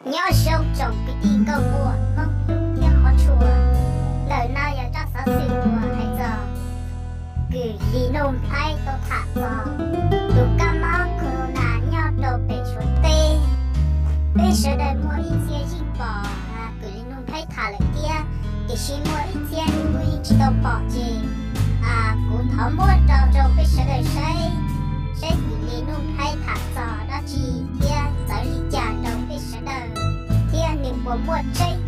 Nyob zoo tsoom kwv tij nkauj muam Hmoob hlub thiab qhov tshua. Ntawm no yog tsab xov xwm uas hais txog kws Lis Nuj Nplhaib tau tham txog tus kab mob corona nyob rau pem Suav teb. Peb sawv daws muaj ib txhia yeej pom kws Lis Nuj Nplhaib tham lawm thiab, tiam sis muaj ib txhia kuv yeej tsis tau pom ces kuv thov muab rau rau peb sawv daws saib, saib kws Lis Nuj Nplhaib tham txog dab tsi thiab txawv li cas rau peb sawv daws, thiab nws puas muaj tseeb,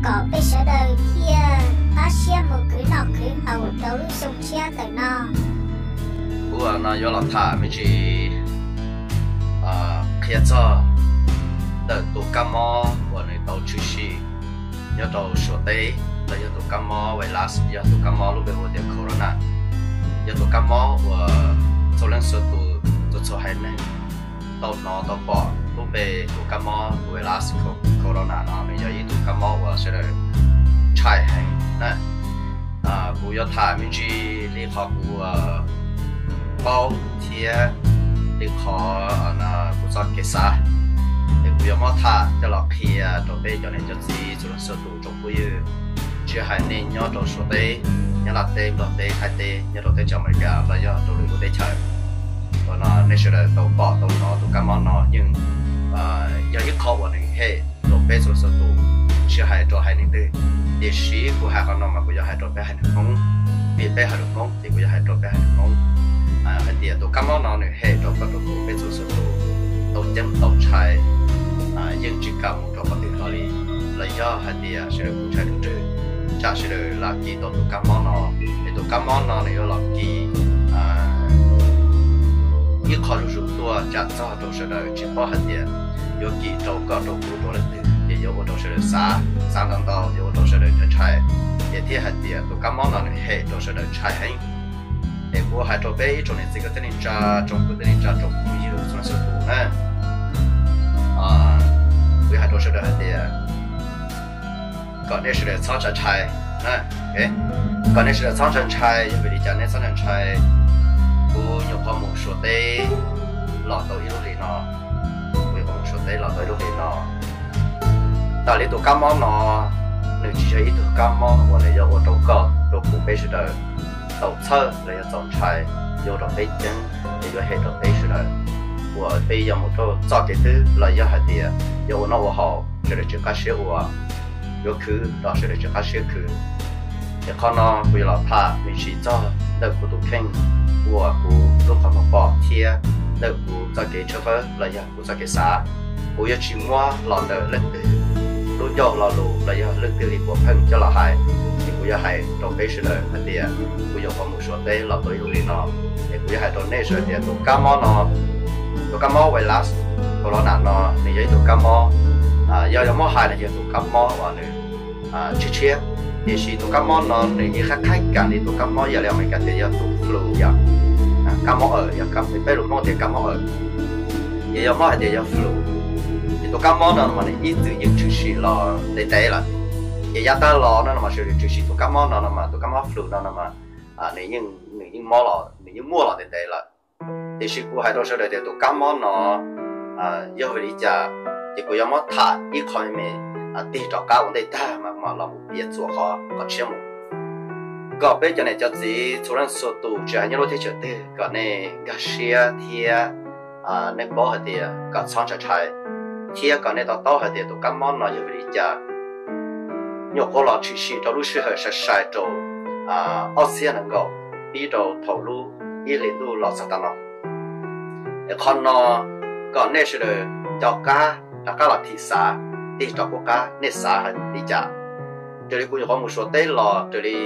kom peb sawv daws thiaj pab siab mus khwv noj khwv haus rau lub xyoo tshiab ntawm no. Kuv no yuav los tham me ntsis qhia txog ntawm tus kab mob uas nws tau tshwm sim nyob rau Suav teb, los yog tus kab mob virus, yog tus kab mob lub npe hu tias corona, yog tus kab mob uas txhua leej txhua tus, txhua txhua haiv neeg tau hnov tau pom lub npe tus kab mob virus corona no nws yog ib tug kab mob uas sawv daws ntshai heev na. Kuv yuav tham me ntsis li qhov kuv paub thiab li qhov kuv txoj kev xav, es kuv yuav muab tham coj los qhia rau peb cov niam cov txiv txhua leej txhua tus tsoom phooj ywg, tsis hais nej nyob rau Suav teb, Nyab Laj teb, Nplog teb, Thaib teb, nyob rau teb chaws Amelikas los yog rau lwm lub teb chaws uas no nej sawv daws tau pom tau hnov tus kab mob no yeej yog ib qho uas nws hem rau peb txhua leej txhua tus, tsis hais rau haiv neeg twg. Tiam sis kuv hais qhov no mas kuv yuav hais rau peb haiv neeg Hmoob, vim peb hais lus Hmoob ces kuv yuav hais rau peb haiv neeg Hmoob hais tias tus kab mob no nws hem rau koj rau kuv peb txhua leej txhua tus tau ceeb tau ntshai, yeej tsis kam mus rau qhov twg hlo li, los yog hais tias sawv daws kuj ntshai rwg rwg, tsam sawv daws lam kis tau tus kab mob no, es tus kab mob no nws yuav los kis ib qho zuj zus tuaj tsam txog rau sawv daws, tsis paub hais tias yuav kis rau koj rau kuv rau leej twg, ces yuav ua rau sawv daws xav, xav ntau ntau, yuav ua rau sawv daws ntshai ntshai, ces thiaj hais tias tus kab mob no nws hem rau sawv daws ntshai heev. Es kuv hais rau peb ib tsoom niam txiv kwv tij neej tsa, tsoom kwv tij neej tsa, tsoom phooj ywg txhua leej txhua tus na, kuv yuav hais rau sawv daws hais tias kom nej sawv daws txhob ntshai ntshai na. Kom nej sawv daws txhob ntshai ntshai, yog vim li cas nej txhob ntshai ntshai? Kuv nyuam qhuav mus Suav teb los tau ib lub hlis no, kuv nyuam qhuav mus Suav teb los tau ib lub hlis no. Tam li tus kab mob no, nws tsis yog ib tug kab mob uas nws yuav ua rau koj rau kuv peb sawv daws tau txhawj los yog txaus ntshai, yuav ua rau peb ceeb, es yuav hem rau peb sawv daws uas peb yuav mus rau txoj kev twg los yog hais tias yuav ua noj ua haus sawv daws tsis qab siab ua, yuav khwv los sawv daws tsis qab siab khwv. Es qhov no kuv yuav los tham me ntsis txog ntawm kuv tus kheej uas kuv lub qhov muag pom thiab ntawm kuv txoj kev tshawb fawb los yog kuv txoj kev xav. Kuv yuav tsis muab los ntawm leej twg lub ncauj lo lus los yog leej twg li puav pheej coj los hais, es kuv yuav hais rau peb sawv daws hais tias kuv nyuam qhuav mus Suav teb los tau ib lub hlis no, es kuv yuav hais rau nej sawv daws tias tus kab mob no, tus kab mob virus corona no nws yog ib tug kab mob, yog yog muab hais los yog tus kab mob uas nws tshiab tshiab, tiam sis tus kab mob no nws yeej qab qhaib kam li tus kab mob yam li Amelikas tias yog tus flu yom, kab mob awm, yog peb lus Hmoob tias kab mob awm, ces yog muab hais tias yog flu. Ces tus kab mob no mas nws ib txwm yeej tshwm sim los ntev ntev lawm, ces yav tag los no no mas sawv daws tshwm sim tus kab mob no no mas tus kab mob flu no no mas nws yeej mob los nws yeej muaj los ntev ntev lawm. Tiam sis kuv hais rau sawv daws tias tus kab mob no yog vim li cas, ces kuv yuav muab tham ib qho me me tig rov qab ua ntej tag mas mam los mus piav txuas qhov tshiab mus, kom peb cov niam cov txiv txhua leej txhua tus tsis hais nyob lub teb chaws twg kom nej nkag siab thiab nej paub hais tias kom txhob ntshai ntshai, thiab kom nej to taub hais tias tus kab mob no yog vim li cas nyuam qhuav los tshwm sim rau lub sij hawm sai sai rau ob txhiab nees nkaum pib rau thaum lub ib hlis ntuj los txog tav no. Es qhov no kom nej sawv daws nco qab rov qab los thim xav, tig rov qub qab nej xav hais li cas. Raws li kuv nyuam qhuav mus Suav teb los, raws li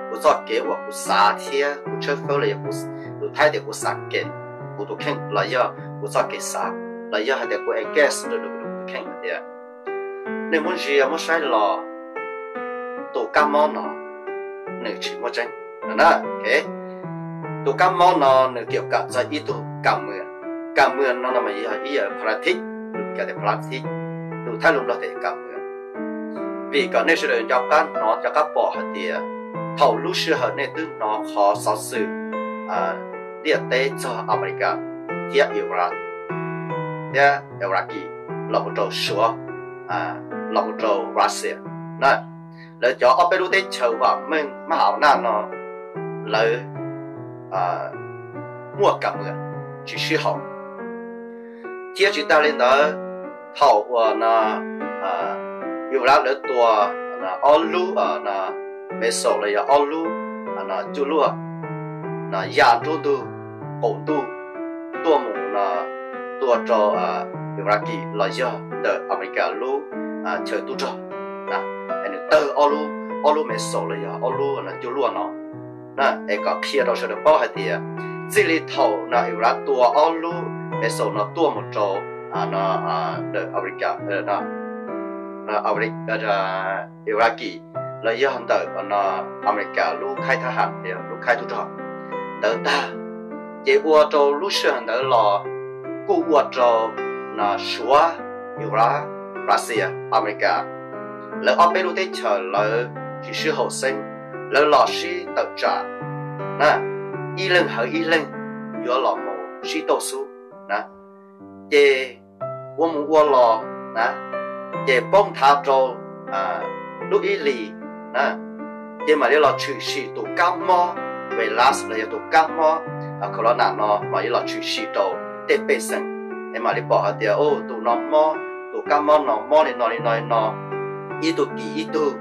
kuv txoj kev uas kuv xav thiab kuv tshawb fawb los yog kuv, lus Thaib tias kuv xav kem kuv tus kheej los yog kuv txoj kev xav, los yog hais tias kuv engage rau tus kheej hais tias nej muab ntsia muab saib los tus kab mob no nws tsis muaj tseeb no na. Tus kab mob no nws qiam kam txog ib tug kam mwam. Kam mwam no no mas yog ib yam parasitic, lus Meskas tias parasitic, lus Thaib lus Nplog tias kam mwam. Vim kom nej sawv daws nco qab hnov nco qab pom hais tias thaum lub sij hawm nej twb hnov qhov xov xwm ntiaj teb txog Amelikas thiab Iran thiab Iraqi los mus rau Suav, los mus rau Russia na. Lawv cov ob peb lub teb chaws vam meej mab ham naj no lawv muaj kam mwm tsis sib haum. Thiab tsis tas li ntawd, thaum uas no Iran lawv tua ob lub missile los yog ob lub cuaj luaj ya nruab ntug qaum ntuj tuaj mus no tua rau Iraqi los yog ntawm Amelikas lub chaw tub rog, nws tawg ob lub missile los yog ob lub cuaj luaj no. Es kom qhia rau sawv daws paub hais tias txij li thaum no Iraq tua ob lub missile no tuaj mus rau ntawm Amelikas, Iraqi los yog ntawm no Amelikas lub khaib thab ham, lub khaib tub rog ntawd tag, ces ua rau lub sij hawm ntawd los kuj ua rau no Suav, Iraq, Russia, Amelikas, lawv ob peb lub teb chaws lawv tsis sib haum xeeb, lawv los sib tawm tsam na, ib leeg hawv ib leeg yuav los mus sib tauj xub na. Ces ua mus ua los na, ces poob nthav rau lub ib hlis na, ces mam li los tshwm sim tus kab mob virus los yog tus kab mob corona no mam li los tshwm sim rau tej pej xeem, es mam li pom hais tias tus no mob, tus kab mob no mob li no li no li no, ib tug kis ib tug,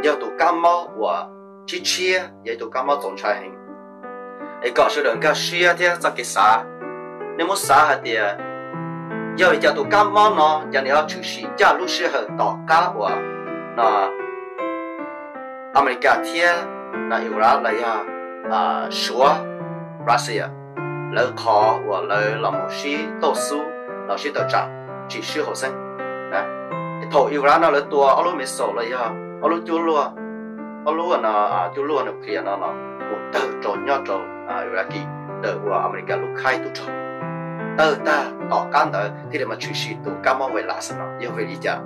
yog tus kab mob uas tshiab tshiab, yog ib tug kab mob txaus ntshai heev. Es kom sawv daws nkag siab thiab txoj kev xav, nej muab xav hais tias yog li cas tus kab mob no ces nws yuav tshwm sim kaj lub sij hawm tom qab uas no Amelikas thiab no Iraq los yog Suav, Russia, lawv qhov uas lawv los mus sib tauj xub los sib tawm tsam tsis sib haum xeeb. Thaum Iraq no lawv tua ob lub missile los yog ob lub cuaj luaj, ob lub no cuaj luaj nuclear no los mus tawg rau nyob rau Iraqi ntawm uas Amelikas lub khaib tub rog, tawg tag tom qab ntawd thiaj li mas tshwm sim tus kab mob virus no. Yog vim li cas?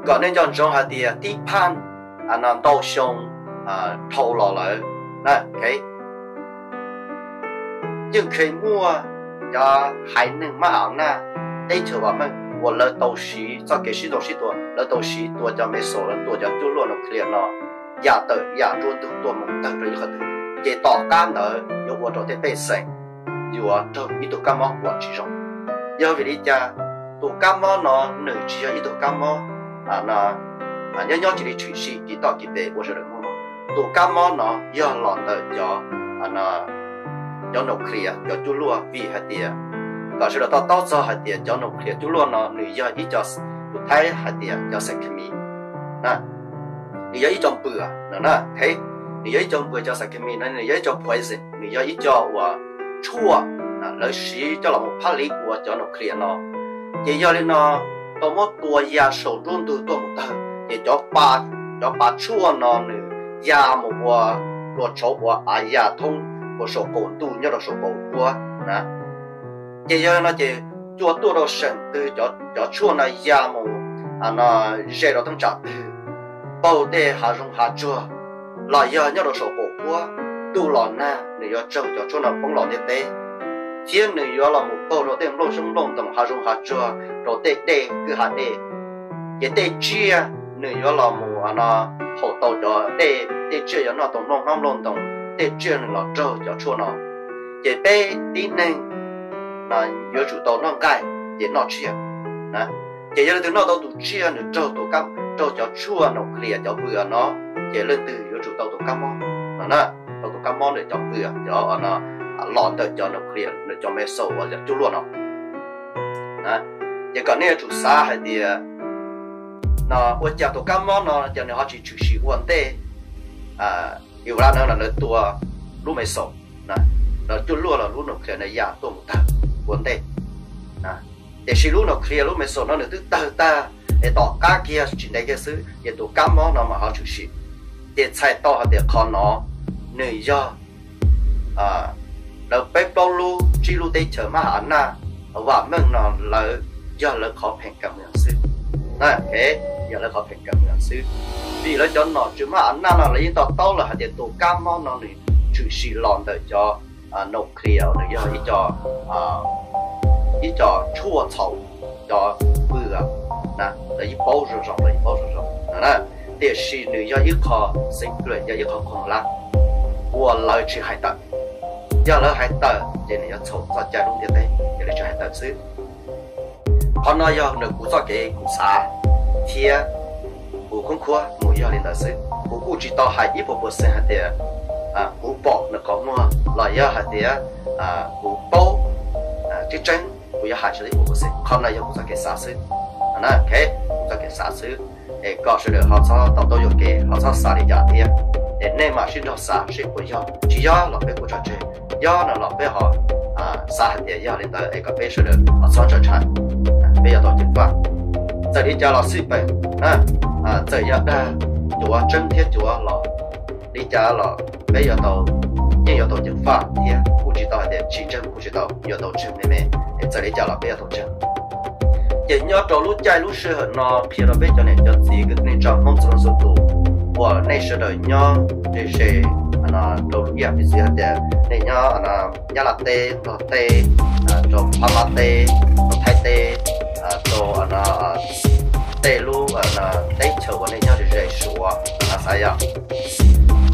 Kom nej nco ntsoov hais tias tib phaj no ntau xyoo dhau los lawm na, yeej kheev muaj cov haiv neeg mab ham naj teb chaws vam meej uas lawv tau siv txoj kev sib ntaus sib tua, lawv tau siv tua cov missile, lawv tua cov cuaj luaj nuclear no ya tawm ya nruab ntug tuaj mus tawg rau ib qhov twg, ces tom qab ntawd yuav ua rau tej pej xeem yuav raug ib tug kab mob uas tsis zoo. Yog vim li cas? Tus kab mob no nws tsis yog ib tug kab mob nyob nyob cia li tshwm sim kis toj kis pes ua sawv daws mloog. Tus kab mob no yog los ntawm cov, cov nuclear, cov cuaj luaj, vim hais tias kom sawv daws to taub txog hais tias cov nuclear cuaj luaj no nws yog ib co, tus Thaib hais tias cov xav khmis na, nws yog ib co npwas no na, nws yog ib co npwas, cov xav khmis no nws yog ib co poison, nws yog ib co uas tshuaj lawv siv coj los mus phab liv ua cov nuclear no. Ces yog li no tau muab tua ya saum nruab ntug tuaj mus tawg, ces cov pa tshuaj no nws ya mus ua, ua tshauv ua av ya thoob ua saum qaum ntuj nyob rau saum qaum huab na. Ces yog li no ces cua tuaj rau seem twg cov tshuaj no ya mus ze rau thaj tsam twg, paug tej hav zoov hav tsuag los yog nyob rau saum qaum huab, ntuj los nag nws yuav raug cov tshuaj no poob los ntiaj teb, thiab nws yuav los mus paug rau tej nplooj xyoob nplooj ntoos hav zoov hav tsuag rau tej dej kwj ha dej. Ces tej tsiaj nws yuav los mus haum tau cov dej, tej tsiaj yuav noj tau nplooj hmab nplooj ntoos, tej tsiaj nws los raug cov tshuaj no. Ces peb tib neeg yuav tsum tau noj nqaij ces noj tsiaj. Ces yog leej twg noj tau tus tsiaj nws raug tus, raug cov tshuaj nuclear cov npwas no, ces leej twg yuav tsum tau tus kab mob no na, tau tus kab mob ntawm cov npwas, cov los ntawm cov nuclear, ntawm cov missile uas yog cuaj luaj no. Ces kom nej yuav tsum xav hais tias no ua cas tus kab mob no ces nws ho tsis tshwm sim ua ntej Iran no lawv tua lub missile, lawv cuaj luaj los lub nuclear no ya tuaj mus tawg ua ntej. Tiam sis lub nuclear lub missile no nws twb tawg tag es tom qab kiag tsis ntev kiag xwb ces tus kab mob no mas ho tshwm sim. Ces txhais tau hais tias qhov no nws yog lawv peb plaub lub tsib lub teb chaws mab ham naj vam meej no lawv yog lawv qhov pheem kam xwb. Yog lawv qhov pheem kam xwb, vim lawv cov nom tswv mab ham naj no lawv yeej to taub lawm hais tias tus kab mob no nws tshwm sim los ntawm cov nuclear, nws yog ib co tshuaj txhaum, cov npwas na, lawv yeej paub zoo zoo, lawv yeej paub zoo zoo no na. Tiam sis nws yog ib qho xeeb plawm, yog ib qho khoom lab uas lawv tsis hais tawm. Yog lawv hais tawm ces nws yuav txhaum txoj cai lub ntiaj teb, ces lawv tsis hais tawm xwb. Qhov no yog nws kuv txoj kev kuv xav thiab kuv khoob khuab mus yog li ntawd xwb. Kuv kuj tsis tau hais ib puas percent hais tias kuv pom nws qhov muag los yog hais tias kuv paub tseeb tseeb, kuv yuav hais tsis tau ib puas percent. Qhov no yog kuv txoj kev xav xwb. Kuv txoj kev xav xwb, es kom sawv daws ho txhob tau tuaj yuam kev, ho txhob xav li cas thiab. Es nej mam sib nrog xav seb puas yog, tsis yog los peb kuj tso tseg, yog no los peb ho xav hais tias yog li ntawd es kom peb sawv daws ho txhob ntshai ntshai, peb yuav tau ceev faj. Txawm li cas los xij peem, txawm yog dag cuav tseeb thiab cuav los li cas los peb yuav tau, yeej yuav tau ceev faj thiab kuj tsis tau hais tias tsis ntseeg kuj tsis tau, yuav tau ntseeg me me, es txawm li cas los peb yuav tau ntseeg. Ces nyob rau lub caij lub sij hawm no qhia rau peb cov niam cov txiv kwv tij neej tsa Hmoob txhua leej txhua tus uas nej sawv daws nyob ze ze rau lub yam piv txwv hais tias nej nyob Nyab Laj teb, Nplog teb, rau Phab Mab teb, rau Thaib teb, rau tej lub teb chaws uas nej nyob ze ze Suav no xav yog.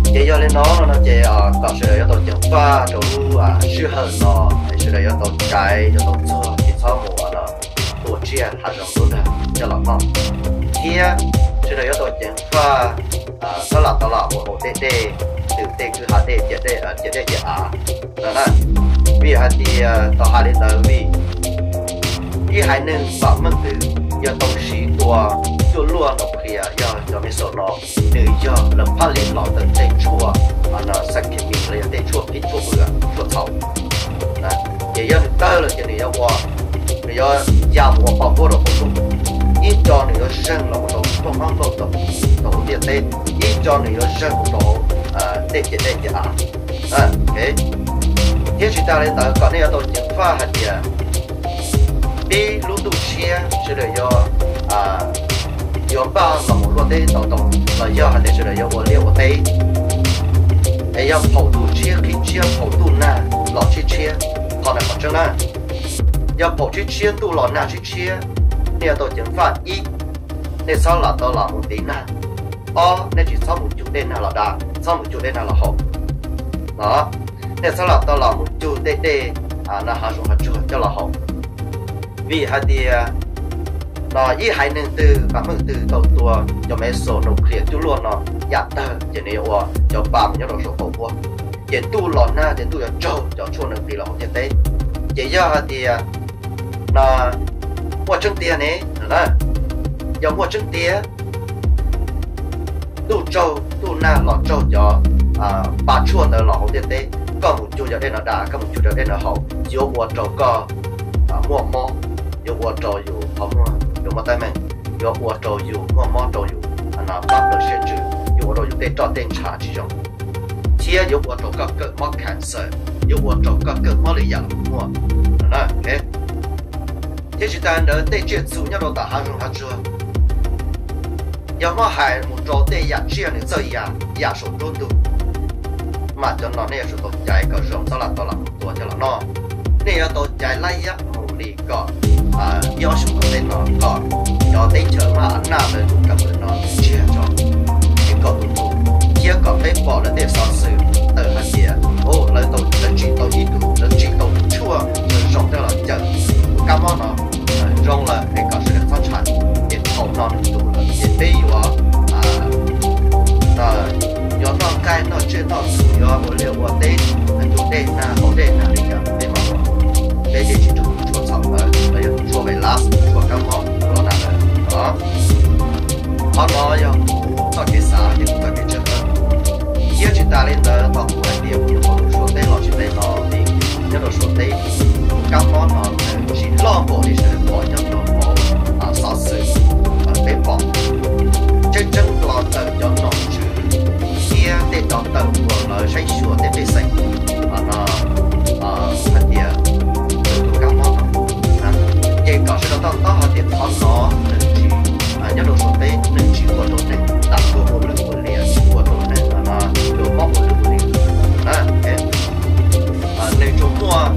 Ces yog li no no ces kom sawv daws yuav tau ceev faj rau lub sij hawm no, sawv daws yuav tau caiv, yuav tau txuag, tsis txhob mus tua tsiaj hav zoov lub dag coj los noj, thiab sawv daws yuav tau ceev faj sab las tau las mus haus tej dej, twm tej kwj ha dej, ciam dej ciam av no na. Vim hais tias tau hais li ntawd vim ib haiv neeg vam meej twg yog tau siv tua cuaj luaj nuclear, yog cov missile no, nws yog lawv phaj li los ntawm tej tshuaj xab khes mis los yog tej tshuaj phim tshuaj pwm tshuaj txhaum. Ces yog nws tawg lawm ces nws yuav ua, nws yuav ya mus ua pov huab rau hauv ntuj, ib co nws yuav zeeg los mus rau nplooj hmab nplooj ntoos rau hauv ntiaj teb, ib co nws yuav zeeg mus rau tej ciam dej ciam av. Thiab tsis tas li ntawd kom nej yuav tau ceev faj hais tias pib lub ntuj tshiab sawv daws yuav, yuav npaj los mus luaj teb tau tau los yog hais tias sawv daws yuav ua liaj ua teb, es yog phaum ntuj tshiab qhib tshiab, phaum ntuj nag los tshiab tshiab, qhov ntawd qhov tseeb na. Yog phaum tshiab tshiab ntuj los nag tshiab tshiab, nej yuav tau ceev faj ib, nej txhob lam tau los mus ntiv nag. Ob, nej tsis txhob mus cug dej nag los da, txhob mus cug dej nag los haus. Nej txhob lam tau los mus cug tej dej no hav zoov hav tsuag coj los haus. Vim hais tias no ib haiv neeg twg vam meej twg tau tua cov missile nuclear cuaj luaj no yam tawg ces nws yuav ua cov pam nyob rau saum qaum huab, ces ntuj los nag ces ntuj yuav tsaug cov tshuaj nqis los hauv ntiaj teb. Ces yog hais tias no muaj tseeb tiag ne, yog muaj tseeb tiag, ntuj tsaug ntuj nag los tsaug cov pam tshuaj ntawd los hauv ntiaj teb, koj mus cug cov dej no da, koj mus cug cov dej no haus, yuav ua rau koj muaj mob, yuav ua rau yus qhov muag yuav muaj teeb meem, yuav ua rau yus muaj mob rau yus pab plaws siab ntsws, yuav ua rau yus tej roj tej ntshav tsis zoo, thiab yuav ua rau koj kawm mob cancer, yuav ua rau koj kawm mob lwm yam los muaj. Thiab tsis tas ntawd tej tsiaj txhu nyob rau tom hav zoov hav tsuag, yog muab hais mus rau tej yam tsiaj nws txawj ya, ya saum nruab ntug, mas cov no nej yuav tsum tau caiv kom zoo txhob lam tau lam mus tua coj los noj. Nej yuav tau caiv lab yab mus li kom ib ob xyoos tom ntej no kom cov teb chaws mab a naj lawv tus kam pwm no ntsiag tso, es kom tus tus, thiab kom peb pom lawv tej xov xwm tawm hais tias lawv tau, lawv tsim tau ib tug, lawv tsim tau tus tshuaj zoo coj los cawm tus kab mob no zoo lawm es kom sawv daws txhob ntshai. Ces thaum no nws tus lawm ces peb yuav, yuav noj nqaij noj tsiaj noj txhu, yuav ua liaj ua teb, cug dej nag haus dej nag li cas peb mam ua. Peb yeej tsis nrog tus tshuaj txhaum ntawd los yog tus tshuaj virus, tus tshuaj kab mob corona ntawd os. Qhov no yog kuv txoj kev xav thiab kuv txoj kev ntseeg. Thiab tsis tas li ntawd, thaum kuv hais tias kuv yuav mus rau Suav teb los tsis teb no li, nyob rau Suav teb, tus kab mob no nws tsis loj npaum li sawv daws pom nyob rau hauv xov xwm peb pom. Tseeb tseeb los ntawm cov nom tswv thiab tej doctor uas lawv saib xyuas tej pej xeem no hais tias tus kab mob no, ces kom sawv daws to taub hais tias qhov no nws tsis, nyob rau Suav teb nws tsis ua rau neeg, tam sim ua lwj ua liam, tsis ua rau neeg yuav mob ua lwj ua liam na. Nws tsuas muaj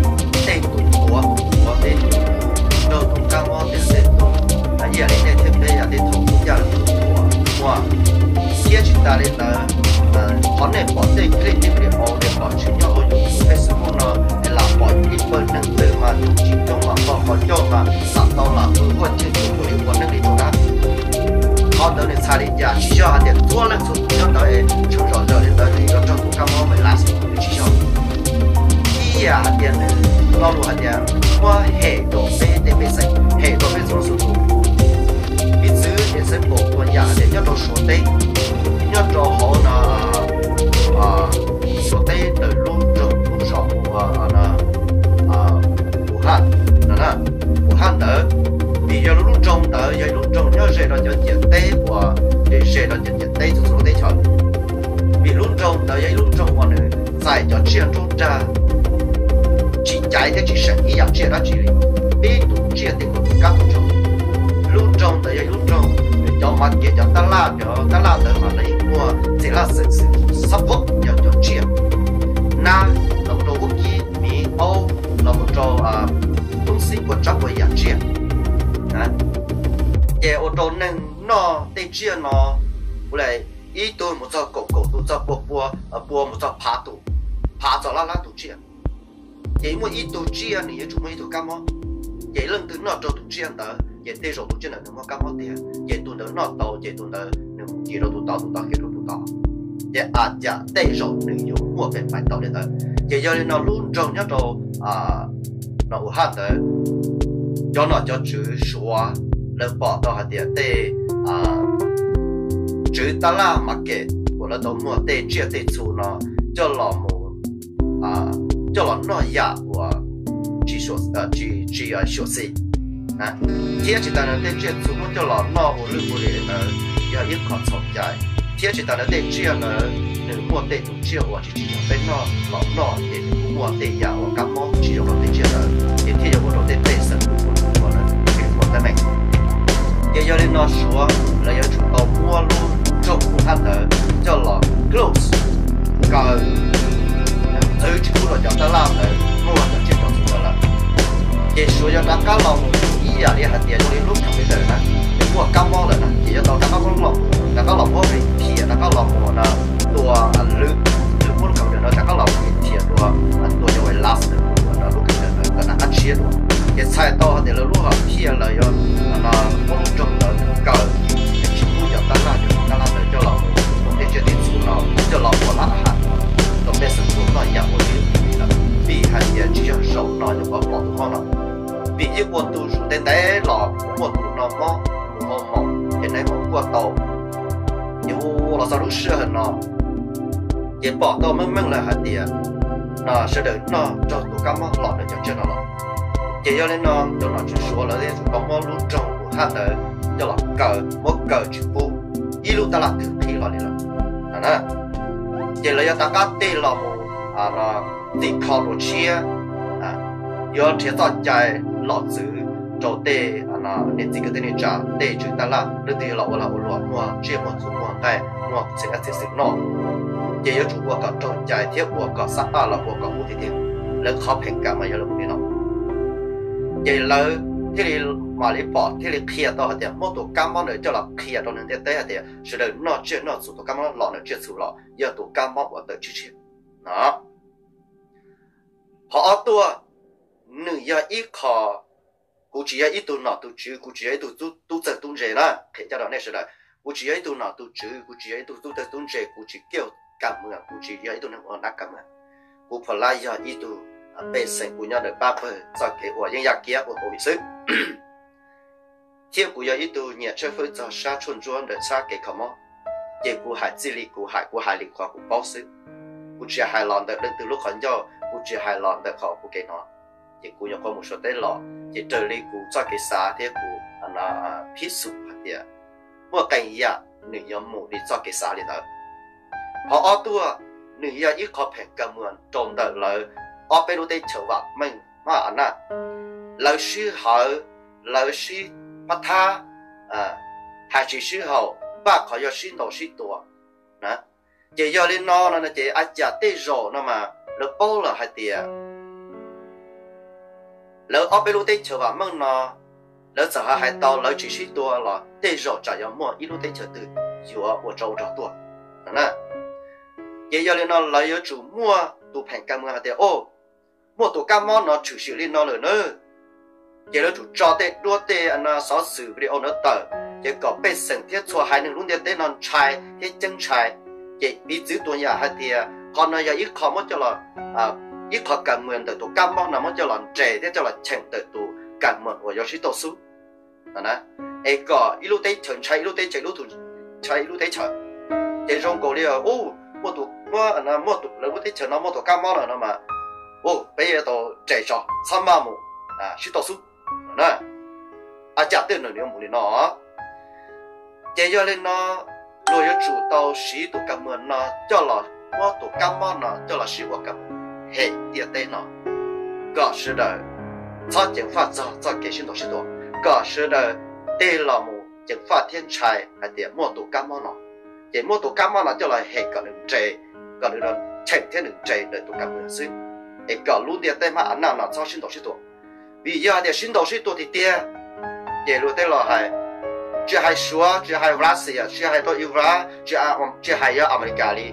tej tus tuav, tus tuav tej tus, nrog tus Nws txhais li cas? Tsis yog hais tias txhua leej txhua tus nyob ntawd es tshee zom zaws li ntawd nws yuav raug tus kab mob Melaus, nws tsis yog. Ib yam hais tias nws lo lus hais tias muab hem rau peb tej pej xeem, hem rau peb txhua leej txhua tus. Piv txwv example ua yam hais tias nyob rau Suav teb, nyob rau hauv no Suav teb ntawm lub nroog lub zos ua Wuhan no, Wuhan ntawd, vim yog lub nroog ntawd yog ib lub nroog nyob ze rau cov ciam teb uas ze ze rau cov ciam teb txhua txhua lub teb chaws. Vim lub nroog ntawd yog ib lub nroog uas nws txais cov tsiaj nruab nrag tsis caiv thiab tsis seem ib yam tsiaj dab tsi li, tib tug tsiaj tej kuj tus kab tus tsaug. Lub nroog ntawd yog ib lub nroog nws cov market, cov tab laj, cov tab laj ntawd mas lawv yeej muag txiv laj xeem xwm support yog cov tsiaj, nab los mus rau vaub kib miv aub los mus rau toob xib puas tsab puas yam tsiaj. Ces ua rau neeg noj tej tsiaj no ua li ib tug mus txog kaum kaum tus, txog pua pua, pua mus txog phav tus, phav txog lab lab tus tsiaj. Ces muaj ib tug tsiaj nws yuav tsum muaj ib tug kab mob, ces leej twg noj rau tus tsiaj ntawd ces tej zaum tus tsiaj ntawd nws muaj kab mob tiag, ces tus ntawd noj tau ces tus ntawd nws mus ntim rau tus tod, tus tod khiav rau tus tod, ces a cas tej zaum nws yuav muaj pem pais tau li ntawd. Ces yog li no lub nroog nyob rau no Wuhan ntawd, cov nom cov tswv Suav lawv pom tau hais tias tej tswv tab laj market uas lawv tau muag tej tsiaj tej txhu no coj los mus, coj los noj yam uas tsis xyuam xim, thiab tsis tas ntawd tej tsiaj txhu muab coj los noj ua lwj ua liam li ntawd yog ib qho txhaum cai, thiab tsis tas ntawd tej tsiaj ntawd nws muaj tej tus tsiaj uas tsis tsim nyog peb noj los noj ces nws kuj muaj tej yam uas kab mob tsis zoo rau tej tsiaj ntawd, ces thiaj yuav ua rau tej pej xeem ua ua ua ua teeb meem. Ces yog li no Suav lawv yuav tsum tau muab lub nroog Wuhan ntawd coj los close, kaw, txwv tsis pub rau cov tab laj ntawd muag cov tsiaj txhu ntawd lawm. Ces Suav yuav rov qab los mus ib yam li hais tias zoo li lub computer na, nws muaj kab mob lawm na, ces yuav tau rov qab los, rov qab los muab repair, rov qab los mus no tua lwm, lwm muab lub computer no rov qab los repair dua, tua yog last, lub computer ntawd rov qab tshiab dua. Ces txhais tau hais tias lawv lub hom phiaj lawv yuav muab lub nroog ntawd kaw, tsis pub cov tab laj, cov tab laj ntawd coj los mus tej tsiaj tej txhu no coj los ua lab ha rau pej xeem txhua noj yam ua liam lawm, vim hais tias tsis yog zaum no yuav pom tus mob no, vim yeej ua tus zus ntev ntev los muaj tus no mob mus hau maum ces nws mus kuaj tau. Ces ua los txog lub sij hawm no ces pom tau meej meej lawm hais tias no sawv daws noj raug tus kab mob los ntawm cov tsiaj no los. Ces yog li no cov nom tswv Suav lawv yuav tsum tau muab lub nroog Wuhan ntawd coj los kaw, muab kaw tsis pub ib lub tab laj twg qhib los li lawm. Ces lawv yuav rov qab tig los mus tim kho dua tshiab, yuav nrhiav txoj cai los txwv rau tej niam txiv kwv tij neej tsa, tej tswv tab laj, leej twg yuav los ua lag ua luam muag tsiaj muag txhu muag nqaij muag txiv dab txiv xwm noj, ces yuav tsum ua kom raug cai thiab ua kom xab paj los ua kom ub tiag tiag. Lawv qhov pheem kam mas yog lawv mus li no. Ces lawv thiaj li mam li pom thiaj li qhia tau hais tias muab tus kab mob ntawd coj los qhia rau neeg ntiaj teb hais tias sawv daws noj tsiaj noj txhu, tus kab mob los ntawm tsiaj txhu los yog tus kab mob uas tawm tshiab tshiab no. Qhov ob tuaj, nws yog ib qho, kuv tsis yog ib tug nom tus tswv, kuv tsis yog ib tug tub txawj tub ntse na, qhia coj rau nej sawv daws, kuv tsis yog ib tug nom tus tswv, kuv tsis yog ib tug tub txawj tub ntse, kuv tsis kiaj kam mws, kuv tsis yog ib tug neeg ua nab kam mws. Kuv pha lab yog ib tug pej xeem, kuv nyob ntawm pab pawg txoj kev uas yeej yaj kiab ua covid xwb, thiab kuv yog ib tug nyiam tshawb fawb txog sab tshuaj ntsuab ntawm sab kev kho mob. Ces kuv hais txij li kuv hais, kuv hais li qhov kuv paub xwb. Kuv tsis hais los ntawm leej twg lub qhov ncauj, kuv tsis hais los ntawm qhov kuv kev hnov. Ces kuv nyuam qhuav mus Suav teb los, ces raws li kuv txoj kev xav thiab kuv phib xum hais tias muaj qee yam nws yuav mus li txoj kev xav li ntawd. Qhov ob tuaj, nws yog ib qho pheem kawg muag rau ntawm lawv ob peb lub teb chaws vam meej maj av na. Lawv sib hawv, lawv sib pab thab, hais tsis sib haum, npaj qhov yuav sib ntaus sib tua na. Ces yog li no no ces a cas tej zaum no mas lawv paub lawm hais tias lawv ob peb lub teb chaws vam meej no, lawv txawm hais hais tau lawv tsis sib tua los tej zaum tsam yuav muaj ib lub teb chaws twg yuav ua tsov ua rog tuaj na. Ces yog li no lawv yuav tsum muaj tus pheem kawg muag hais tias, o, muaj tus kab mob no tshwm sim li no lawm na, Ces lawv tsum tso tej duab tej xov xwm video no tawm, ces kom pej xeem thiab txhua haiv neeg lub ntiaj teb no ntshai thiab ceeb ntshai. Ces piv txwv tus yam hais tias qhov no yog ib qho muab coj los, ib qho kawg muas ntawm tus kab mob no muab coj los nres thiab coj los cheem ntawm tus kawg muas uas yuav sib tau xub. Es kom ib lub teb chaws ntshai ib lub teb chaws, ib lub teb chaws ntshai ib lub teb chaws. Ces zoo nkaus li muaj tus, muaj, muaj tus, lawv lub teb chaws no muaj tus kab mob no no mas, peb yuav tau nres tso, txhob maj mus sib tau xub na. Ua cas tej nws yuav mus li no? Ces yog li no, luag yuav tsum tau siv tus kawg muas no coj los, muab tus kab mob no coj los sib ua kawg muas hem ntiaj teb no, kom sawv daws txhob ceev faj txog txoj kev sib ntaus sib tua, kom sawv daws tig los mus ceev faj thiab ntshai hais tias muaj tus kab mob no. Ces muab tus kab mob no coj los hem kom nws nres, kom nws cheem thiab nws nres ntawm tus kawg muas xwb, es kom lub ntiaj teb mab a naj no txhob sib ntaus sib tua. Vim yog hais tias sib ntaus sib tua tiag tiag, ces luag tej los hais, tsis hais Suav, tsis hais Russia, tsis hais rau Iran, tsis hais yog Amelikas li,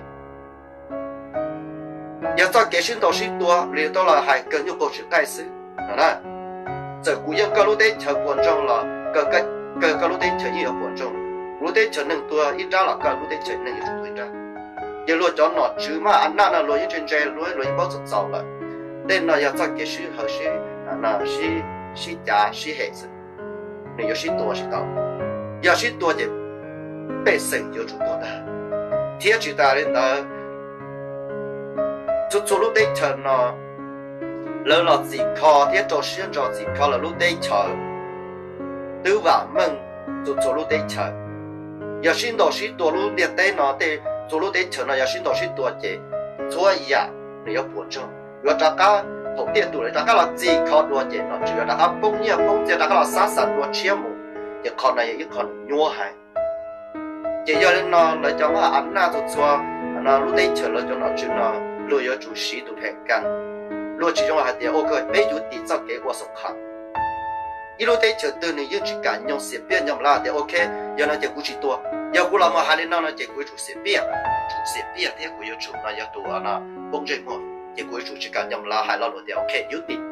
yog txoj kev sib ntaus sib tua li tej los hais kawg nyuj qaug tsis qaij xwb no na. Txawm kuv yeej koj lub teb chaws puas ntsoog los kawg koj lub teb chaws yeej yuav puas ntsoog. Kuv lub teb chaws neeg tuag ib nrab los koj lub teb chaws neeg yuav tsum tuag ib nrab. Ces luag cov nom tswv mab a naj no luag yeej ntse ntse, luag yeej paub txaus txaus lawm. Tej no yog txoj kev sib haw, sib, sib cav sib hem xwb, nws yuav sib tua tsis tau. Yog sib tua ces pej xeem yuav tsum tuag tag. Thiab tsis tas li ntawd, txhua txhua lub teb chaws no lawv los txhim kho thiab rau siab ntso txhim kho lawv lub teb chaws, twb vam meej txhua txhua lub teb chaws. Yog sib ntaus sib tua lub ntiaj teb no, tej txhua lub teb chaws no yog sib ntaus sib tua ces txhua yam nws yuav puas ntsoog, yuav rov qab, thaum tiaj tus lawv rov qab los txhim kho dua ces nom tswv yuav rov qab poob nyiaj poob txiaj rov qab los xab xas dua tshiab mus. Ces qhov no yog ib qho nws nyuaj heev. Ces yog li no lawv cov mab a naj txhua txhua lub teb chaws lawv cov nom tswv no luag yuav tsum siv tus phem kas. Luag tsis zoo hais tias ok peb yuav dim txoj kev ua xoom kham. Ib lub teb chaws twg nws yeej tsis kam nyoog xiam piaj nyoog lav tias ok, yog no ces kuv tsis tua. Yog kuv los mus hais li no no ces kuv yuav tsum xiam piaj, tsum xiam piaj thiab kuv yuav tsum no yog tus no poob ntsej muag, ces kuv yuav tsum tsis kam nyoog lav hais lo lus tias ok yuav dim.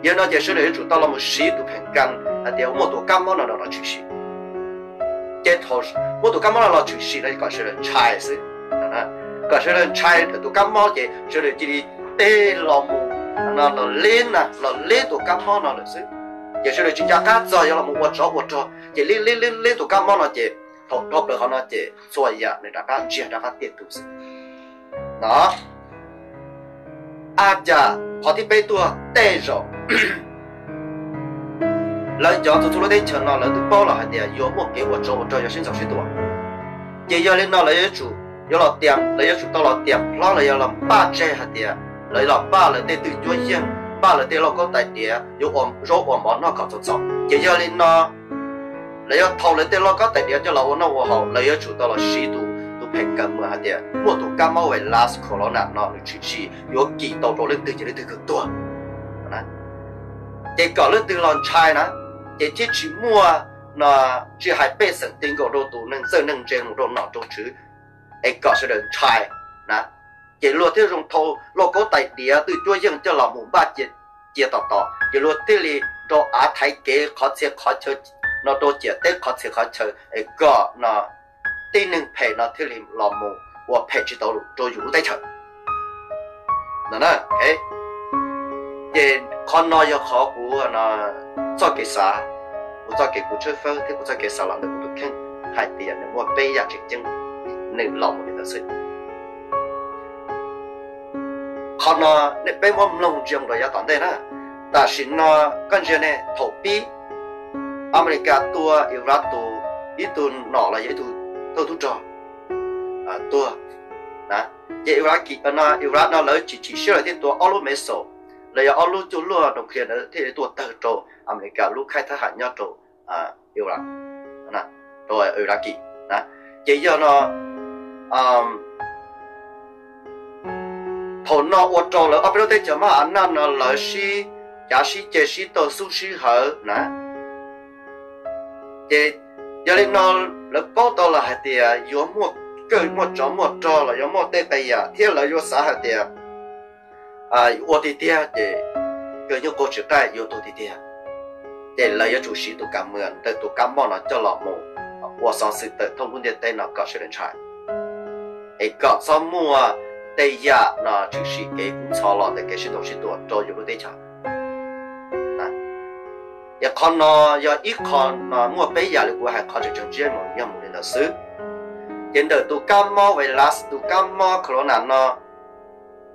Yog no ces sawv daws yuav tsum tau los mus siv tus phem kas hais tias muaj tus kab mob no los tshwm sim. Ces thaum muaj tus kab mob no los tshwm sim no kom sawv daws ntshai xwb, kom sawv daws ntshai ntawm tus kab mob ces sawv daws cia li tig los mus no los leb na, los leb tus kab mob no lawm xwb. Ces sawv daws tsis nco qab txog yuav los mus ua tsov ua rog ces leb leb leb leb tus kab mob no ces thaum dhau plaws qhov no ces txhua yam nws rov qab ntsiag rov qab tiaj tus xwb no. Ab, cas qhov thib peb tuaj tej zaum lawv cov txhua txhua lub teb chaws no lawv twb paub los hais tias yuav muaj kev ua tsov ua rog yuav sib ntaus sib tua. Ces yog li no lawv yuav tsum, yuav los tias, lawv yuav tsum tau los tias hlob, lawv yuav los npaj tseg hais tias lawv los npaj lawv tej twj cuab yeej, npaj lawv tej lauj kaub tais diav yuav ua zaub ua mov noj kom txaus txaus. Ces yog li no lawv yuav thau lawv tej lauj kaub tais diav coj los ua noj ua haus, lawv yuav tsum tau los siv tus, tus phem kas mus hais tias muaj tus kab mob vais las corona no nws tshwm sim yuav kis tau rau leej twg ces leej twg kawg tuag. Ces kom leej twg los ntshai na, ces thiaj tsis muaj no, tsis hais pej xeem ti nkaus rau tus neeg txawj neeg ntse mus rau nom rau tswv, es kom sawv daws ntshai na. Ces luag thiaj zoo thau lauj kaub tais diav twj cuab yeej coj los mus npaj cia, cia tos tos, ces luag thiaj li rau av thaiv kev qhov txhia qhov chaw no rau ciam teb qhov txhia qhov chaw es kom no tib neeg phem no thiaj li los mus ua phem tsis tau rau yus lub teb chaws. Ces qhov no yog qhov kuv txoj kev xav, kuv txoj kev kuv tshawb fawb thiab kuv txoj kev xav los ntawm kuv tus kheej hais tias nws muaj peb yam tseem ceeb, nws los mus li ntawd xwb. Qhov no nej peb muab mloog ntsia mus rau yav tom ntej na. Tam sim no koj ntsia ne, thaum pib Amelikas tua Iraq tus, ib tug nom los yog ib tug thawj tub rog tuag. Ces Iraq no lawv chim chim siab lawv thiaj tua ob lub missile, los yog ob lub cuaj luaj nuclear ntawd thiaj li tuaj tawg rau Amelikas lub khaib thab ham nyob rau Iraq, rau Iraq. Ces yog no thaum no ua rau lawv ob peb lub teb chaws mab a naj no lawv sib cav sib ceg sib tawg xub sib hawv na. Ces yog li no lawv paub tau los hais tias yuav muaj kawj muaj tsov muaj rog los yuav muaj tej qee yam thiab lawv yuav xav hais tias ua tiag tiag ces kawg nyob qaug tsis qaij yuav tuag tiag tiag. Ces lawv yuav tsum siv tus kam mws ntawm tus kab mob no coj los mus ua xov xwm tawm thoob lub ntiaj teb no kom sawv daws ntshai, es kom txhob muaj tej yam no tshwm sim kev kub ntxhov los ntawm kev sib ntaus sib tua rau yus lub teb chaws. Yog qhov no yog ib qho no muaj peb yam li kuv hais qhov tseem tseem tsiab mus yog mus li ntawd xwb. Ces ntawm tus kab mob virus, tus kab mob corona no,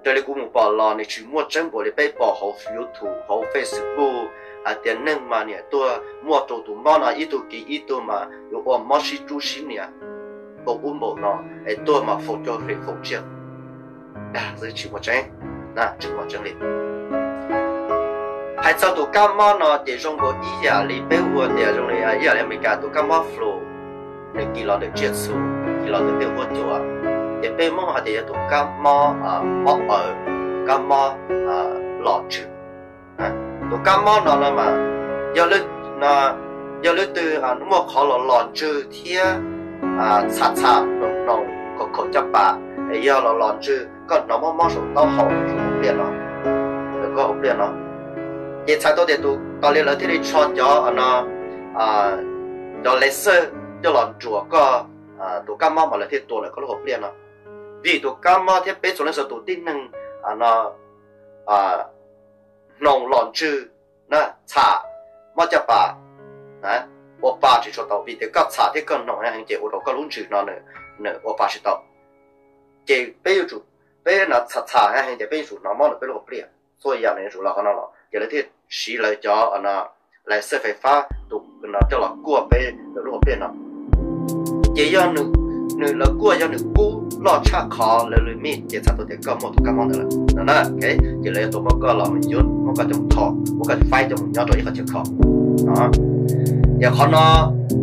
raws li kuv mus pom los nws tsis muaj tseeb npaum li peb pom hauv YouTube, hauv Facebook hais tias neeg mas niam tuag muaj rau tus mob no ib tug kiv ib tug mas yuav ua mob sib rub sib nias, npaum ub npaum no, es tuag mas faus cag fem faus tsiaj. Dag xwb, tsis muaj tseeb, tsis muaj tseeb li. Hais txog tus kab mob no ces zoo nkaus ib yam li peb hu tias zoo li ib yam li Amelikas tus kab mob flu, nws kis los ntawm tsiaj txhu, kis los ntawm tej huab cua, ces peb Hmoob hais tias yog tus kab mob, mob paws, kab mob los ntsws. Tus kab mob no no mas yog leej twg muaj qhov los los ntsws thiab txham txham hnoos hnoos khaum khaum caj pas, es yog los los ntsws koj hnov mob mob saum taub hau pliaj no, koj pliaj no, ces txhais tau tias tus, tas li lawv thiaj li tso cov no, cov laser coj los nruam koj tus kab mob mas lawv thiaj tua lawm koj lub hauv pliaj no. Vim tus kab mob thiab peb txhua leej txhua tus tib neeg no hnoos los ntsws, txham, mob caj pas, ua pa tsis tshua tau, vim tias koj txham thiab koj hnoos heev ces ua rau koj lub ntsws no nws ua pa tsis tau. Ces peb yuav tsum, peb no txham txham heev ces peb yuav tsum hnov mob ntawm peb lub hauv pliaj, txhua yam nws yuav tsum los qhov no los ces lawv thiaj siv lawv cov no laser fais fab tus no coj los kuaj peb lub hauv pliaj no. Ces yog nws, lawv kuaj yog nws kub loj tshaj qhov lawv li mij ces txhais tau tias koj muaj tus kab mob ntawd lawm no na. Ces lawv yuav tau muab koj los mus yuav, muab koj coj mus kho, muab koj faib coj mus nyob rau ib qhov chaw kho no. Yog qhov no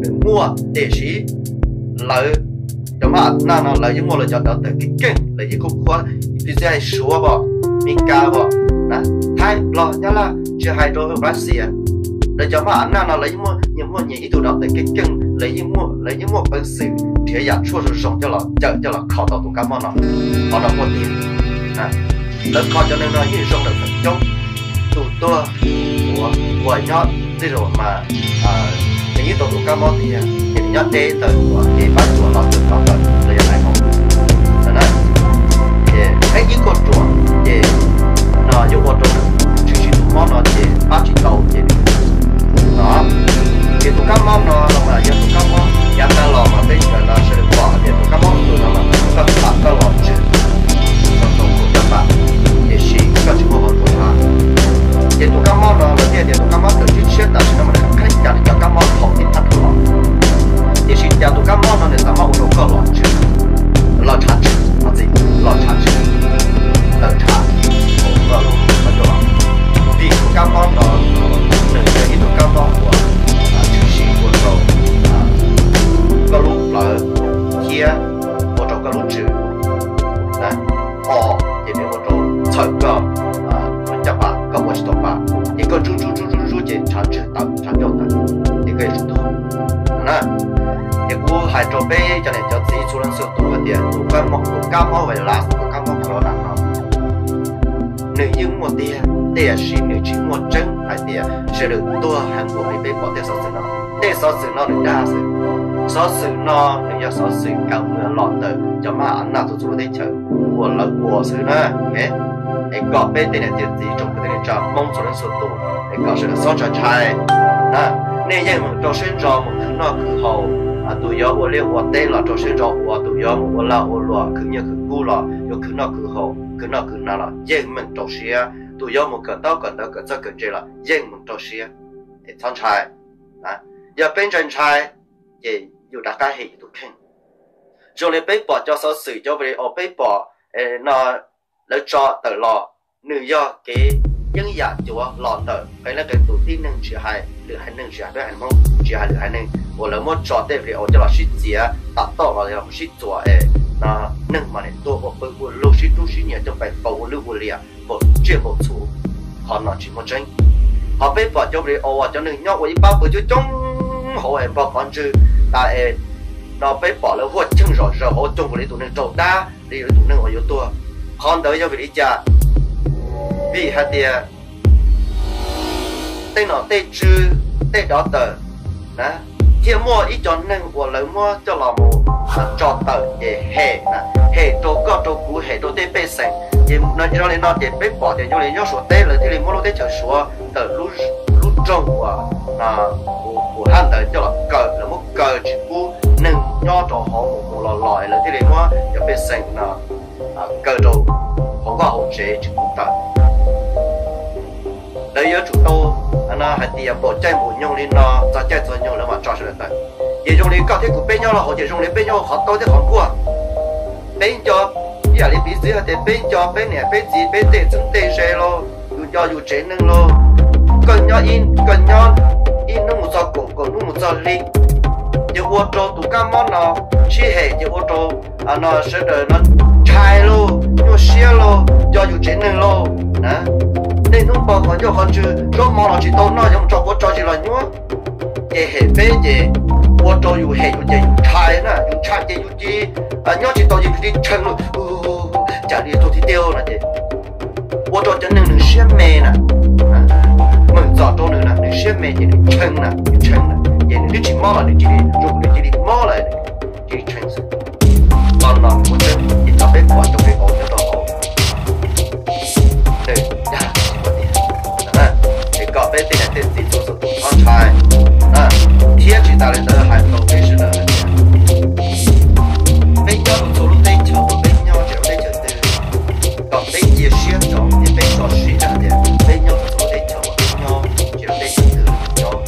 nws muaj tiam sis lawv cov mab a naj no lawv yeej muaj lawv cov dav tawm kev keej, lawv yeej kub qhuab, piv txwv hais Suav os, Mes Kas os, Thaib, Nplog, Nyab Laj, tsis hais rau Russia, lawv cov mab a naj no lawv yeej muaj nyias ib tug dav tawm kev keej, lawv yeej muaj peev xwm nrhiav yam tshuaj zoo zoo coj los cawm coj los kho tau tus kab mob no. Qhov no muaj tiag. Lawv kho cov neeg no yeej zoo lawm feem coob. Tus tuag uas nyob tej zaum mas nws yeej tau tus kab mob tiag ces nws nyob deb ntawm uas kev pab cuam los txog tod lawm los yog laiv hauv no. Ces peb ib kuj ruam ces no yuav ua rau nws tshwm sim tus mob no ces pab tsis tau ces nws no. Ces tus kab mob no no mas yog tus kab mob yav tag los mas peb sawv daws no sawv daws pom hais tias tus kab mob flu no mas koj tham koj los ntsws, koj tau tus caj pas, tiam sis koj tsis muaj qhov tuaj tshaj. Ces tus kab mob no lawv thiaj tias tus kab mob tawm tshiab tshiab tam sim no mas nws qheb cas li cov kab mob thaum ub thaj dhau los, tiam sis cas tus kab mob no nws txawm muab ua rau koj los ntsws, los tshav ntsws, los tshav ntsws, tawm tshav hauv koj lub qhov ncauj los. Vim tus kab mob no nws yog ib tug kab mob uas tshwm sim ua rau koj lub plawv thiab ua rau koj lub ntsws o, ces nws ua rau txhawm koj caj pas, koj ua tsis tau pas, ces koj ntsuj ntsuj ntsuj ntsuj ntsuj ces tshav ntsws tawm, tshav ncauj tawm, ces koj yuav tsum tuag na. Ces kuv hais rau peb cov niam cov txiv txhua leej txhua tus hais tias tus kab mob, tus kab mob virus, tus kab mob corona no nws yeej muaj tiag, tiam sis nws tsis muaj tseeb hais tias sawv daws tuag heev npaum li peb pom tej xov xwm no. Tej xov xwm no nws dag xwb. Xov xwm no nws yog xov xwm kaw muag los ntawm cov mab a naj txhua txhua lub teb chaws uas lawv ua xwb na. Es kom peb tej niam tej txiv tsoom kwv tij neej tsa Hmoob txhua leej txhua tus, es kom sawv daws txhob ntshai ntshai na. Nej yeej meem rau siab ntso mus khwv noj khwv haus, tus yuav ua liaj ua teb los rau siab ntso ua, tus yuav mus ua lag ua luam khwv nyiaj khwv kub los yuav khwv noj khwv haus khwv noj khwv hnav los yeej meem rau siab, tus yuav mus kawm ntaub kawm ntawv kawm txawj kawm ntse los yeej meem rau siab, es txhob ntshai. Yog peb ntshai ntshai ces yus rov qab hem yus tus kheej. Zoo li peb pom cov xov xwm cov video peb pom no lawv tso tawm los, nws yog kev yeeb yam cuav los ntawm qee leej qee tus tib neeg, tsis hais lwm haiv neeg, tsis hais peb haiv Hmoob, tsis hais lwm haiv neeg uas lawv muab tso tej video coj los sib txiav tam toj los yog sib txuas es no neeg mas nim tuaj ua pw ua lug sib rub sib nyias coj pais faus ua lwj ua liam npaum tsiaj npaum txhu. Qhov no tsis muaj tseeb. Ho peb pom cov video uas cov neeg nyob ua ib pab pw coob coob hauv es npog qhov ntswg tas es no peb pom lawv huaj cheej zom zaws hauv coob nkaus li tus neeg raug dab li tus neeg uas yuav tuag. Qhov ntawd yog vim li cas? Vim hais tias tej nom tej tswv, tej dov tawm na, thiaj muaj ib co neeg uas lawv muab coj los mus tso tawm ces hem na, hem rau koj rau kuv, hem rau tej pej xeem. Ces zoo li no ces peb pom tias zoo li nyob Suav teb lawv thiaj li muab lub teb chaws Suav ntawm lub rooj uas hab ntawd coj los kaw, lawv muab kaw tsis pub neeg nyob rau hauv mus mus los los, lawv thiaj li muab cov pej xeem no kaw rau hauv vaj hauv tsev tsis pub tawm. Lawv yuav tsum tau hais tias npaum caij npaum nyoog li no, txog caij txog nyoog lawv mam tso sawv daws tawm. Ces zoo li koj thiab kuv peb nyob los hauv ces zoo li peb nyob qhov taub thiab qhov nkuaj. Peb nco, ib yam li piv txwv hais tias peb nco peb niam peb txiv, peb tej txheeb tej ze lauj, yus nco yus tsev neeg lauj, koj nyob ib, koj nyob ib hnub mus txog kaum, kaum hnub mus txog hli, ces ua rau tus kab mob no sib hem, ces ua rau no sawv daws no ntshai lauj, nyuaj siab lauj, nco yus tsev neeg lauj na. Niaj hnub npau qhov ncauj qhov ntswg, zaub mov los tsis tau noj, yuav mus tso quav tso zis los nyuaj. Ces hem peb ces ua rau yus hem yus ces yus ntshai na, yus ntshai ces yus cia li nyob tsis tau, yus cia li tshee lauj, cas li tuag tiag tiag no ces ua rau cov neeg nws siab me na, meem txom rau nws na, nws siab me ces nws tshee na, nws tshee na, ces nws twb tsis mob los nws cia li zoo, nws cia li mob lawm, cia li tshee xwb. Qhov no kuv tseem ib txog peb pom cov peb ua nyob rau hauv, nws dag tsis muaj tiag, es kom peb tej niam tej txiv txhua txhua tus txhob ntshai na. Thiab tsis tas li ntawd hais rau peb sawv daws hais tias peb nyob rau txhua lub teb chaws uas peb nyob, tsis hais teb chaws twg, kom peb cia siab ntsoov thiab peb tso siab hais tias peb nyob rau txhua lub teb chaws uas peb nyob, tsis hais teb chaws twg los peb nyob,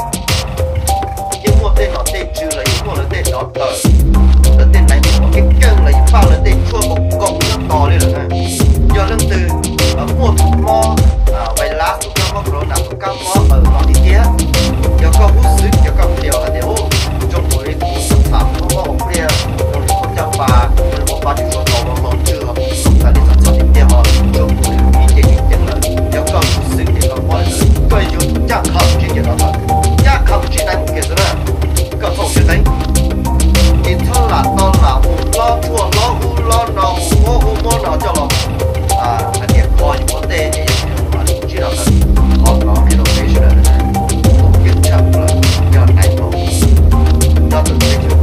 yeej muaj tej nom tej tswv los yeej muaj lawv tej dov tawm, lawv tej nais uas keej keej los yeej paj lawv tej tshuaj kaus kaus nyob tos li lawm na. Yog leej twg muaj tus mob virus, tus kab mob corona, tus kab mob no tiag tiag, yog koj hub xwb, yog koj plias hais tias, u, zoo nkaus li kuv xam xam mob mob ua pliaj, zoo li khaub caj pas, zoo li ua pa tsis tshua tau los los ntswg, xam li txom txom tiag tiag ho zoo nkaus li ib ce tseem ceeb lawm, yog koj hub xwb ces koj mob li ntawd koj yuav tsum caj qha mus ntsib cov dov tawm, caj qha mus ntsib nais mus kiag xwb na. Koj txhob siab teeb. Ces txhob lam tau lam mus lob tshuaj lob ub lob no, mus muab ub muab no coj los hais tias kho yus ua ntej es yog li mus ntsib dov tawm. Qhov no qhia rau peb sawv daws, tus keej tshaj plaws yog nais phoo, nyob rau teb chaws,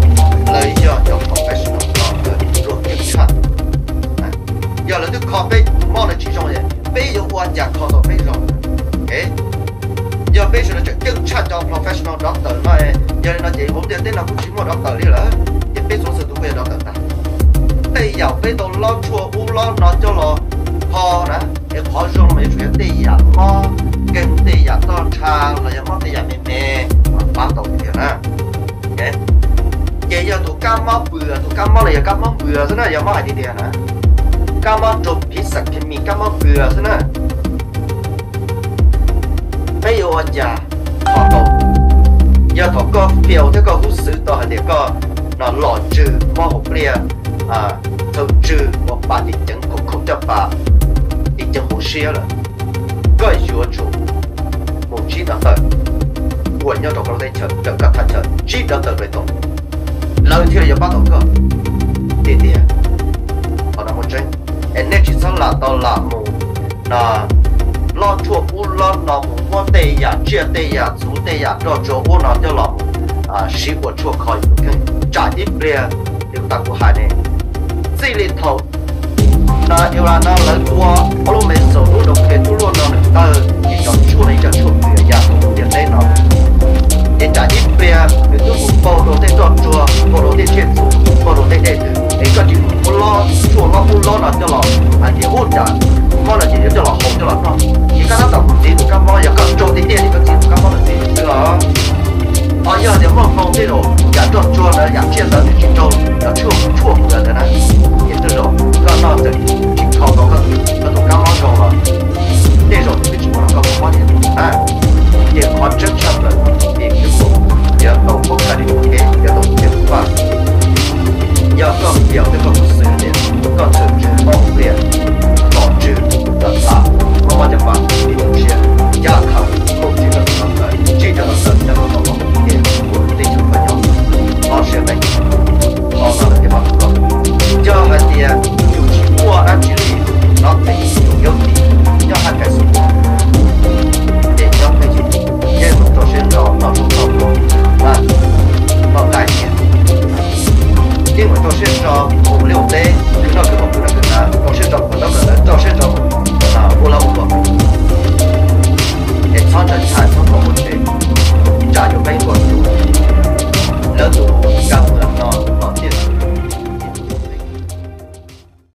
lawv yog cov professional doctor uas keej tshaj. Yog lawv twb kho peb mob lawv tsis zoo, peb yuav ua cas kho tau peb zoo? Yog peb sawv daws tseem keej tshaj cov professional doctor no, yog li no ces hauv ntiaj teb no kuj tsis muaj doctor li lawm, ces peb txhua txhua tus kuj yog doctor tag. Tej yam peb tau lob tshuaj ub lob no coj los kho na, es qhov zoo mas yuav tsum yog tej yam mob keeg, tej yam toj ntsha los yog mob tej yam me me mas pab tau tiag tiag na. Ces yog tus kab mob pws, tus kab mob no yog kab mob npws xwb na, yog mob hais tiag tiag na, kab mob rau phiv xam khes mis, kab mob pws xwb na. Peb yuav ua cas kho tau? Yog thaum koj fail thiab koj hub xwb tau hais tias koj no los ntswg mob hauv pliaj, txhaws ntswg ua pa tim ceev khaub caj pas, tim ceev hauv siab lawm, koj yuav tsum mus ntsib dov tawm uas nyob rau koj lub teb chaws, raws koj thaj chaw ntsib dov tawm pem toj, lawv thiaj li yuav pab tau koj tiag tiag. Qhov no muaj tseeb, es nej tsis txhob lam tau lam mus no lob tshuaj ub lob no mus muab tej yam tsiaj tej yam txhu tej yam roj tsuag ub no coj los mus siv ua tshuaj kho yus tus kheej, tsam ib pliag li kuv tas kuv hais ne, txij li thaum no ib ua no lawv tua ob lub mev xaus lub nroo ke tub luaj no nws tawg ib cov tshuaj no ib cov tshuaj pwm yam rau ntiaj teb no, ces tsam ib pliag nws twb mus pauj rau tej roj tsuag, pauj rau tej tsiaj txhu,